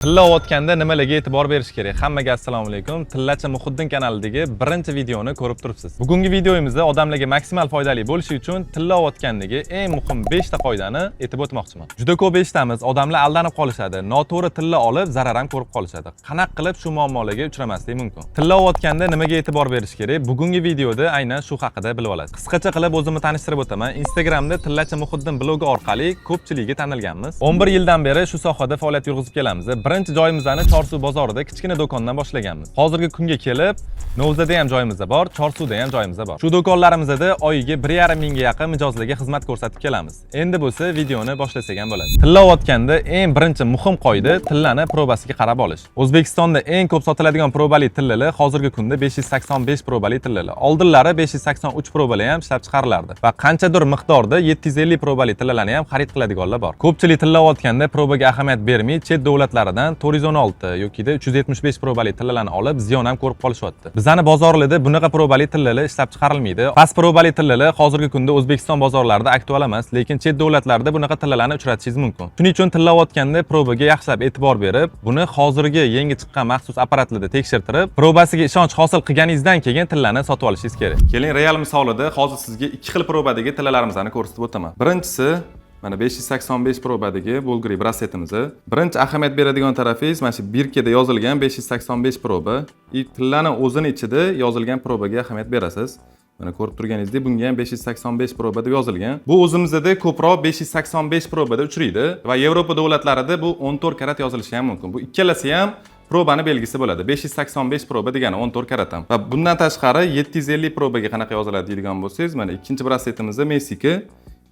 Tilla olayotganda nimalarga e'tibor berish kerak? Hammaga assalomu alaykum. Tillachi Muhiddin kanalidagi birinchi videoni ko'rib turibsiz. Bugungi videomizda odamlarga maksimal foydali bo'lishi uchun tilla olayotgandagi eng muhim 5 ta qoidani aytib o'tmoqchiman. Juda ko'p eshitamiz, odamlar aldanib qolishadi, noto'g'ri tilla olib zarar ham ko'rib qolishadi. Qanaqa qilib shu muammolarga uchramaslik mumkin? Tilla olayotganda nimaga e'tibor berish kerak? Bugungi videoda aynan shu haqida bilib olasiz. Qisqacha qilib o'zimni tanishtirib o'taman. Instagramda Tillachi Muhiddin blogi orqali ko'pchilikka tanilganmiz. 11 yildan beri shu sohada faoliyat yurg'izib kelamiz. Birinchi joyimizni Chorsu bozorida kichkina do'kondan boshlaganmiz. Hozirgi kunga kelib Novzada ham joyimiz bor, Chorsuda ham joyimiz bor. Shu do'konlarimizda oyiga 1,5 mingga yaqin mijozlarga xizmat ko'rsatib kelamiz. Endi bo'lsa videoni boshlasak ham bo'ladi. Tilla olayotganda eng birinchi muhim qoida tillani probasiga qarab olish. O'zbekistonda eng ko'p sotiladigan probali tillalar hozirgi kunda 585 probali tillalar. Oldinlari 583 probali ham ishlab chiqarilardi va qanchadir miqdorda 750 probali tillalarni ham xarid qiladiganlar bor. Ko'pchilik tilla olayotganda probaga ahamiyat bermay, chet davlatlaridan 416 yoki 375 probali tillalarni olib ziyon ham ko'rib qolishyapti. Bizani bozorlarda bunaqa probali tillalar ishlab chiqarilmaydi. Past probali tillalar hozirgi kunda O'zbekiston bozorlarida aktual emas, lekin chet davlatlarda bunaqa tillalarni uchratishingiz mumkin. Shuning uchun tilla olayotganda probaga yaxshilab e'tibor berib, buni hozirgi yangi chiqqan maxsus apparatlarda tekshirtirib, probasiga ishonch hosil qilganingizdan keyin tillani sotib olishingiz kerak. Keling, real misolida hozir sizga ikki xil probadagi tillalarimizni ko'rsatib o'taman. Birinchisi mana 585 probadagi Bulgari brasletimiz. Birinchi ahamiyat beradigan tarafingiz mana shu бирка da yozilgan 585 proba и tillani o'zini ichida yozilgan probaga ahamiyat berasiz. Mana ko'rib turganingizdek, bunga ham 585 proba deb yozilgan. Bu o'zimizda ko'proq 585 probada uchraydi va Yevropa davlatlarida bu 14 karat yozilishi ham mumkin. Bu ikkalasi ham probani belgisi bo'ladi. 585 proba degani 14 karat ham. Va bundan tashqari 750 probaga qanaqa yoziladi deydigan bo'lsangiz, mana ikkinchi brasletimizda Messiki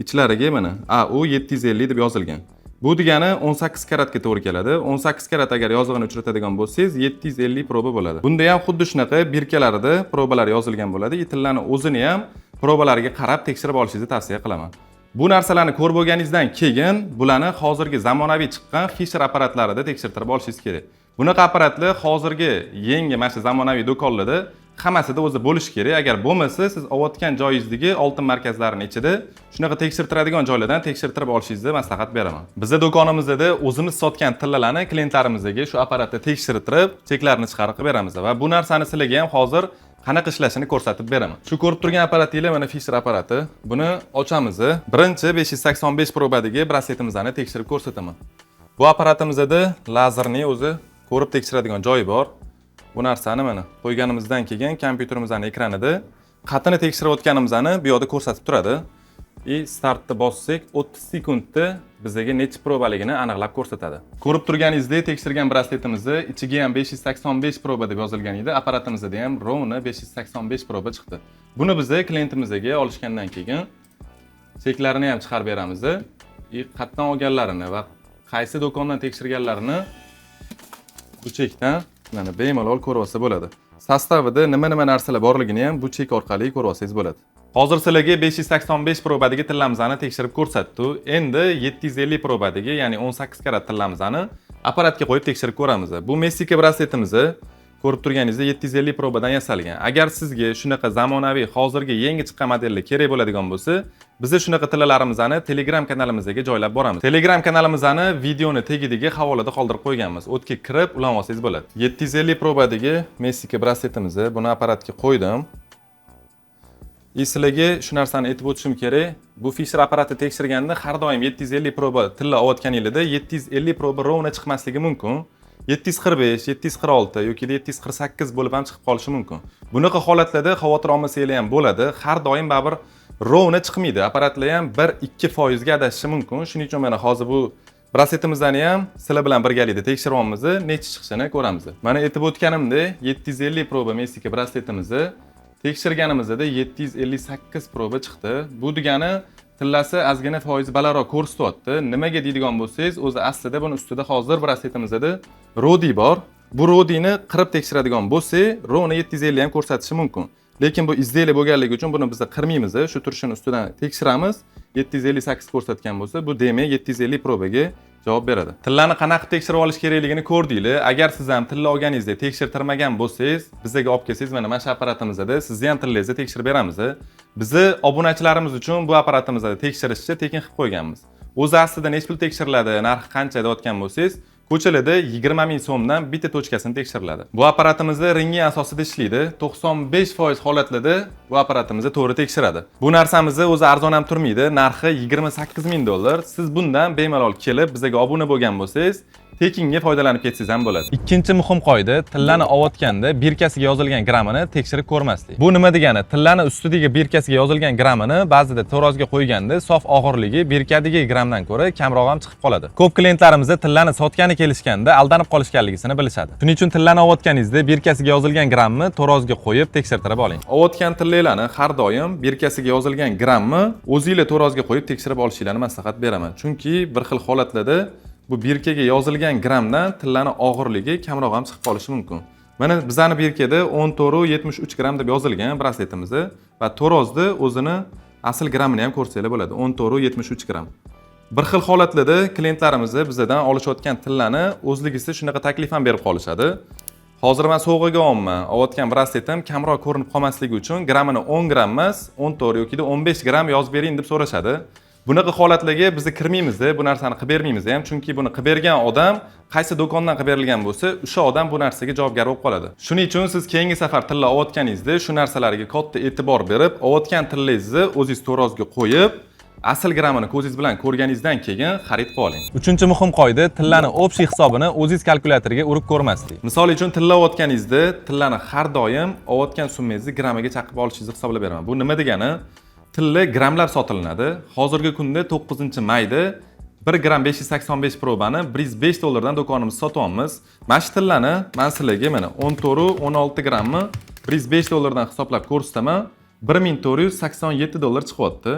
ichlariga mana AU 750 deb yozilgan. Bu degani 18 karatga to'g'ri keladi. 18 karat agar yozig'ini uchratadigan bo'lsangiz, 750 proba bo'ladi. Bunda ham xuddi shunaqa бирка larida probalar yozilgan bo'ladi. Tillarni o'zini ham probalariga qarab tekshirib olishingizni tavsiya qilaman. Bu narsalarni ko'rib bo'lganingizdan keyin bularni hozirgi zamonaviy chiqqan Fisher apparatlarida tekshirtirib olishingiz kerak. Bunaqa apparatlar hozirgi yangi mana shu zamonaviy do'konlarda hammasida o'zi bo'lishi kerak. Agar bo'lmasa, siz olayotgan joyingizdagi oltin markazlarini ichida shunaqa tekshirtiradigan joylardan tekshirtirib olishingizni maslahat beraman. Biza do'konimizda o'zimiz sotgan tillalarni klientlarimizga shu apparatda tekshirtirib, cheklarini chiqarib beramiz va bu narsani sizlarga ham hozir qanaqa ishlashini ko'rsatib beraman. Shu ko'rib turgan apparatinglar mana Fisher apparati. Buni ochamiz. Birinchi 585 probadagi brasletimizni tekshirib ko'rsataman. Bu apparatimizda lazerning o'zi ko'rib tekshiradigan joyi bor. Bu narsani mana qo'yganimizdan keyin kompyuterimizning ekranida qatini tekshirayotganimizni bu yoqda ko'rsatib turadi. И startni bossak, 30 sekundda bizga necha probaligini aniqlab ko'rsatadi. Ko'rib turganingizdek, tekshirgan brasletimizni ichiga ham 585 proba deb yozilgan edi. Apparatimizda ham ровно 585 proba chiqdi. Buni biz klientimizga olishgandan keyin cheklarini ham chiqarib beramiz. И qayerdan olganlarini va qaysi do'kondan tekshirganlarini bu chekdan mana bemalol ko'rib olsa bo'ladi. Состав ida nima-nima narsalar borligini ham bu chek orqali ko'rib olsangiz bo'ladi. Hozir sizlarga 585 probadagi tillamizni tekshirib ko'rsatdi. Endi 750 probadagi, ya'ni 18 karat tillamizni apparatga qo'yib tekshirib ko'ramiz. Bu Messika brasletimizni ko'rib turganingizdek 750 probadan yasalgan. Agar sizga shunaqa zamonaviy hozirgi yangi chiqqan modellar kerak bo'ladigan bo'lsa, biz shunaqa tillalarimizni Telegram kanalimizga joylab boramiz. Telegram kanalimizni videoni tagidagi havolada qoldirib qo'yganmiz. O'tga kirib ulanib olsangiz bo'ladi. 750 probadagi Messika brasletimizni buni apparatga qo'ydim. И sizlarga shu narsani aytib o'tishim kerak. Bu Fisher apparati tekshirganda har doim 750 proba tilla olayotganingizda 750 proba ровно chiqmasligi mumkin. 745, 746 yoki 748 bo'lib ham chiqib qolishi mumkin. Bunaqa holatlarda xavotir olmasanglar ham bo'ladi. Har doim baribir ровно chiqmaydi. Apparatlar ham 1-2% ga adashishi mumkin. Shuning uchun mana hozir bu brasletimizni ham sizlar bilan birgalikda tekshiryapmiz, necha chiqishini ko'ramiz. Mana aytib o'tganimdek, 750 proba Messika brasletimizni tekshirganimizda 758 proba chiqdi. Bu degani tillasi ozgina foizi balandroq ko'rsatyapti. Nimaga deydigan bo'lsangiz, o'zi aslida buni ustida hozir brasletimizda rodiy bor. Bu rodiyni qirib tekshiradigan bo'lsak, ровно 750 ham ko'rsatishi mumkin. Lekin bu изделие bo'lganligi uchun buni biz qirmaymiz, shu turishini ustidan tekshiramiz. 758 ko'rsatgan bo'lsa, bu demak 750 probaga javob beradi. Tillani qanaqa qilib tekshirib olish kerakligini ko'rdinglar. Agar siz ham tilla olganingizda tekshirtirmagan bo'lsangiz, bizga olib kelsangiz, mana shu apparatimizda sizni ham tillangizni tekshirib beramiz. Bizni obunachilarimiz uchun bu apparatimizda tekshirishni tekin qilib qo'yganmiz. O'zi aslida necha pul tekshiriladi, narxi qancha deyotgan bo'lsangiz, Ko'chalarda 20 ming so'mdan bitta точка sini tekshiriladi. Bu apparatimizni rentgen asosida ishlaydi. 95% holatlarda bu apparatimizni to'g'ri tekshiradi. Bu narsamizni o'zi arzon ham turmaydi. Narxi 28 ming dollar. Siz bundan bemalol kelib bizga obuna bo'lgan bo'lsangiz, tekinga foydalanib ketsangiz ham bo'ladi. Ikkinchi muhim qoida: tillani ovotganda бирка siga yozilgan grammini tekshirib ko'rmaslik. Bu nima degani? Tillani ustidagi бирка siga yozilgan grammini ba'zida tarozga qo'yganda sof og'irligi бирка dagi grammdan ko'ra kamroq ham chiqib qoladi. Ko'p klientlarimiz tillani sotgani kelishganda aldanib qolishganligisini bilishadi. Shuning uchun tillani ovotganingizda бирка siga yozilgan grammni tarozga qo'yib tekshirtirib oling. Ovotgan tillalarni har doim бирка siga yozilgan grammni o'zinglar tarozga qo'yib tekshirib olishinglarni maslahat beraman. Chunki bir xil holatlarda bu бирка ga yozilgan grammdan tillani og'irligi kamroq ham chiqib qolishi mumkin. Mana bizani бирка da 14,73 gramm deb yozilgan brasletimizda va tarozni o'zini asl grammini ham ko'rsanglar bo'ladi. 14,73 gramm. Bir xil holatlarda klientlarimiz bizdan olishayotgan tillani o'zligisi shunaqa taklif ham berib qolishadi. Hozir man sovg'aga olman. Olayotgan brasletim kamroq ko'rinib qolmasligi uchun grammini 10 gramm emas, 14 yoki 15 gramm yozib bering deb so'rashadi. Bunaqa holatlarga biz kirmaymiz, bu narsani qilib bermaymiz ham, chunki buni qilib bergan odam qaysi do'kondan qilib berilgan bo'lsa, o'sha odam bu narsaga javobgar bo'lib qoladi. Shuning uchun siz keyingi safar tilla olayotganingizda shu narsalarga katta e'tibor berib, olayotgan tillangizni o'zingiz tarozga qo'yib, asl grammini ko'zingiz bilan ko'rganingizdan keyin xarid qilib oling. Uchinchi muhim qoida: tillani общий hisobini o'zingiz kalkulyatorga urib ko'rmaslik. Misol uchun, tilla olayotganingizda tillani har doim olayotgan summangizni grammiga chaqib olishingizni hisoblab beraman. Bu nima degani? Tilla grammlab sotilinadi. Hozirgi kunda 9 mayda 1 gramm 585 probani 105 dollardan do'konimizda sotyapmiz. Mana shu tillani man sizlarga mana 14 16 grammi 105 dollardan hisoblab ko'rsataman. 1487 dollar chiqyapti.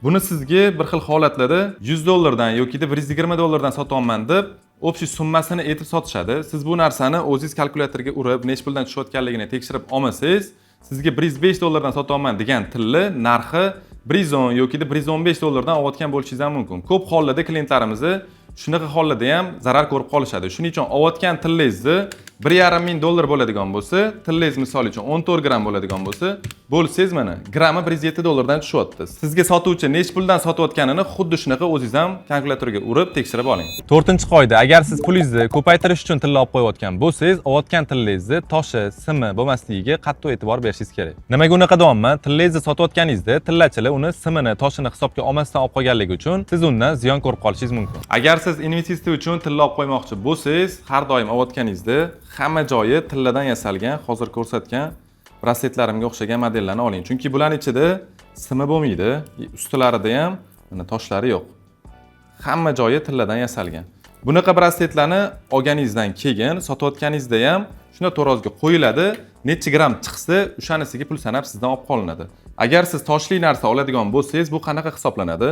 Buni sizga bir xil holatlarda 100 dollardan yoki 120 dollardan sotyapman deb общий summasini aytib sotishadi. Siz bu narsani o'zingiz kalkulyatorga urib, necha puldan tushayotganligini tekshirib olmasangiz, sizga 105 dollardan sotyapman degan tilla narxi 110 yoki 115 dollardan olayotgan bo'lishingiz ham mumkin. Ko'p hollarda klientlarimizni shunaqa hollarda ham zarar ko'rib qolishadi. Shuning uchun olayotgan tillangizni 1,5 ming dollar bo'ladigan bo'lsa, tillangiz misol uchun 14 gramm bo'ladigan bo'lsa, bo'lsangiz mana grammi 107 dollardan tushyapti. Sizga sotuvchi necha puldan sotayotganini xuddi shunaqa o'zingiz ham kalkulyatorga urib tekshirib oling. To'rtinchi qoida: agar siz pulingizni ko'paytirish uchun tilla olib qo'yayotgan bo'lsangiz, olayotgan tillangizni toshi, simi bo'lmasligiga qattiq e'tibor berishingiz kerak. Nimaga unaqa deyapman? Tillangizni sotayotganingizda tillachilar uni simini, toshini hisobga olmasdan olib qolganligi uchun siz undan ziyon ko'rib qolishingiz mumkin. Agar siz investitsiya uchun tilla olib qo'ymoqchi bo'lsangiz, har doim olayotganingizda hamma joyi tilladan yasalgan, hozir ko'rsatgan brasletlarimga o'xshagan modellarni oling. Chunki bularning ichida simi bo'lmaydi, ustilarida ham mana toshlari yo'q. Hamma joyi tilladan yasalgan. Bunaqa brasletlarni olganingizdan keyin sotayotganingizda ham shunda tarozga qo'yiladi, necha gramm chiqsa, o'shanisiga pul sanab sizdan olib qolinadi. Agar siz toshli narsa oladigan bo'lsangiz, bu qanaqa hisoblanadi?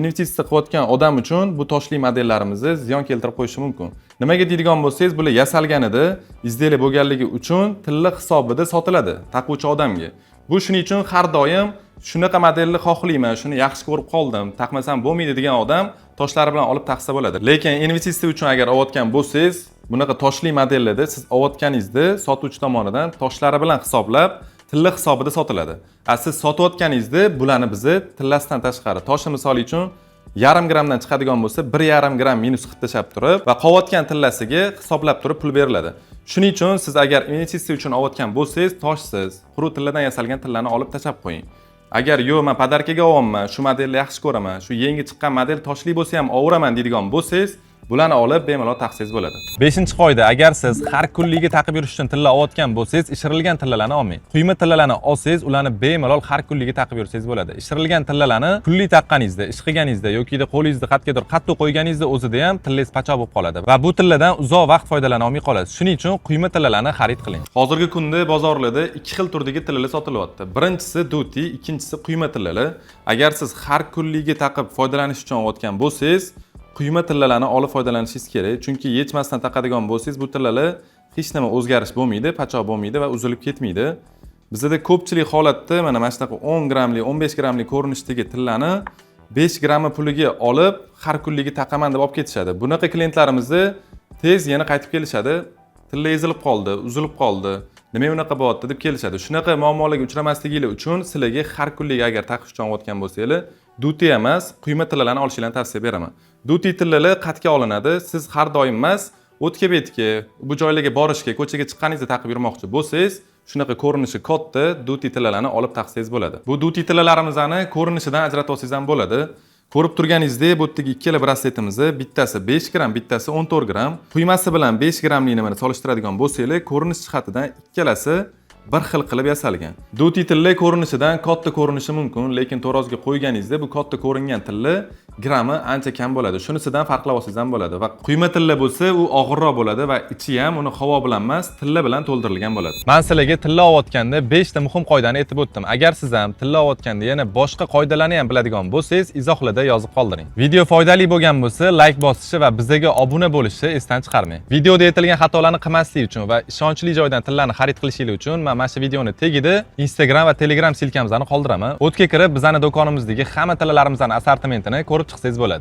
Investitsiya qilayotgan odam uchun bu toshli modellarimizni ziyon keltirib qo'yishi mumkin. Nimaga deydigan bo'lsangiz, bular yasalganida изделие bo'lganligi uchun tilla hisobida sotiladi taquvchi odamga. Bu shuning uchun har doim shunaqa modelni xohlayman, shuni yaxshi ko'rib qoldim, taqmasam bo'lmaydi degan odam toshlari bilan olib taqsa bo'ladi. Lekin investitsiya uchun agar olayotgan bo'lsangiz, bunaqa toshli modellarda siz olayotganingizda sotuvchi tomonidan toshlari bilan hisoblab tilla hisobida sotiladi. A siz sotayotganingizda bularni bizni tillasidan tashqari toshi misol uchun yarim grammdan chiqadigan bo'lsa, 1,5 gramm minus qilib tashlab turib va qolayotgan tillasiga hisoblab turib pul beriladi. Shuning uchun siz agar investitsiya uchun olayotgan bo'lsangiz, toshsiz, quruq tilladan yasalgan tillani olib tashlab qo'ying. Agar yo'q, man подарка ga olyapman, shu modelni yaxshi ko'raman, shu yangi chiqqan model toshli bo'lsa ham overaman deydigan bo'lsangiz, bularni olib bemalol taqsangiz bo'ladi. Beshinchi qoida: agar siz har kunligi taqib yurish uchun tilla olayotgan bo'lsangiz, ishirilgan tillalarni olmang. Quyma tillalarni olsangiz, ularni bemalol har kunligi taqib yursangiz bo'ladi. Ishirilgan tillalarni kunlik taqqaningizda, ish qilganingizda yoki qo'lingizni qayergadir qattiq qo'yganingizda o'zida ham tillangiz pachoq bo'lib qoladi va bu tilladan uzoq vaqt foydalana olmay qolasiz. Shuning uchun quyma tillalarni xarid qiling. Hozirgi kunda bozorlarda ikki xil turdagi tillalar sotilyapti. Birinchisi duti, ikkinchisi quyma tillalar. Agar siz har kunligi taqib foydalanish uchun olayotgan bo'lsangiz, quyma tillalarni olib foydalanishingiz kerak. Chunki yechmasdan taqadigan bo'lsangiz, bu tillalar hech nima o'zgarish bo'lmaydi, pachoq bo'lmaydi va uzilib ketmaydi. Bizada ko'pchilik holatda mana shunaqa 10 grammli, 15 grammli ko'rinishdagi tillani 5 grammi puliga olib, har kunligi taqaman deb olib ketishadi. Bunaqa klientlarimizni tez yana qaytib kelishadi. Tilla ezilib qoldi, uzilib qoldi, nima unaqa bo'lyapti deb kelishadi. Shunaqa muammolarga uchramasliginglar uchun sizlarga har kunligi agar taqish uchun olayotgan bo'lsanglar, duti emas, quyma tillalarni olishinglarni tavsiya beraman. Duti tillalar qatga olinadi. Siz har doim emas, O'tga betga, bu joylarga borishga, ko'chaga chiqqaningizda taqib yurmoqchi bo'lsangiz, shunaqa ko'rinishi katta duti tillalarni olib taqsangiz bo'ladi. Bu duti tillalarimizni ko'rinishidan ajratib olsangiz ham bo'ladi. Ko'rib turganingizdek, bu yerdagi ikkala brasletimizni bittasi 5 gramm, bittasi 14 gramm. Quymasi bilan 5 grammlikni mana solishtiradigan bo'lsanglar, ko'rinish jihatidan ikkalasi bir xil qilib yasalgan. Duti tilla ko'rinishidan katta ko'rinishi mumkin, lekin tarozga qo'yganingizda bu katta ko'ringan tilla grammi ancha kam bo'ladi. Shunisidan farqlab olsangiz ham bo'ladi va quyma tilla bo'lsa, u og'irroq bo'ladi va ichi ham uni havo bilan emas, tilla bilan to'ldirilgan bo'ladi. Men sizlarga tilla olayotganda 5 ta muhim qoidani aytib o'tdim. Agar siz ham tilla olayotganda yana boshqa qoidalarni ham biladigan bo'lsangiz, izohlarda yozib qoldiring. Video foydali bo'lgan bo'lsa, like bosishni va bizga obuna bo'lishni esdan chiqarmang. Videoda aytilgan xatolarni qilmaslik uchun va ishonchli joydan tillani xarid qilishingiz uchun men mana shu videoni tagida Instagram va Telegram ссылка mizni qoldiraman. O'tga kirib, bizning do'konimizdagi hamma tillalarimizni assortimentini ko'rib chiqsangiz bo'ladi.